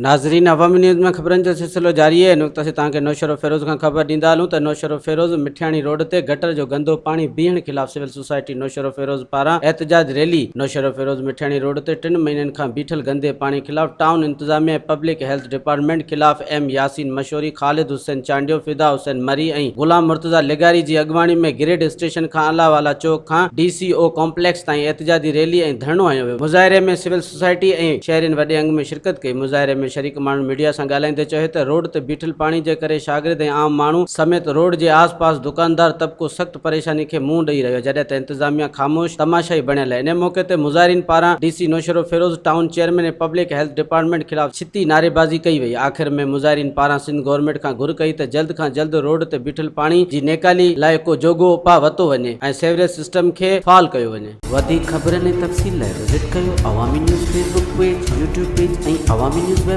ناظرين عوامي نيوز ۾ خبرن جو سلسلو جاري آهي. هن وقت اسين توهان کي نوشهروفيروز کان خبر ڏيندا هلون ته نوشهروفيروز مٺياڻي روڊ تي گٽر جو گندو پاڻي بيهڻ خلاف سول سوسائٽي نوشهروفيروز پاران احتجاج ريلي نوشهروفيروز مٺياڻي روڊ تي ٽن مهينن کان بيٺل گندي پاڻي خلاف ٽائون انتظاميا ۽ پبلڪ هيلٿ ڊپارٽمينٽ خلاف ايم ياسين مشوري، خالد حسين چانڊيو، فدا حسين مري ۽ غلام مرتضيٰ لغاري جي اڳواڻي ۾ گريڊ اسٽيشن کان الله والا چوڪ کان ڊي سي او ڪامپليڪس تائين احتجاجي ريلي ۽ ڌرڻو هنيو ويو. مظاهري ۾ سول سوسائٽي ۽ شهرين وڏي انگ ۾ شرڪت ڪئي. مظاهري ۾ شريڪ ماڻهن ميڊيا سان ڳالهائيندي چيو ته روڊ تي بيٺل پاڻي جي ڪري شاگرد ۽ عام ماڻهو سميت روڊ جي آس پاس دڪاندار طبقو سخت پريشاني کي منهن ڏئي رهيو آهي جڏهن ته انتظاميا خاموش تماشائي بڻيل آهي. ان موقعي تي مظاهرين پاران D C Naushahro Feroze, town chairman ۽ public health department خلاف ڇتي نعريبازي ڪئي وئي. آخر ۾ مظاهرين پاران سنڌ گورنمينٽ کان گهر ڪئي ته جلد کان جلد روڊ تي بيٺل پاڻي جي نيڪالي لاء ڪو جوڳو اپاء وتو وڃي ۽ سيوريج سسٽم کي فعال ڪيو وڃي. وڌيڪ خبرن ۽ تفصيل لاء وزٽ ڪيو Awami news Facebook page, YouTube page ۽ Awami news web.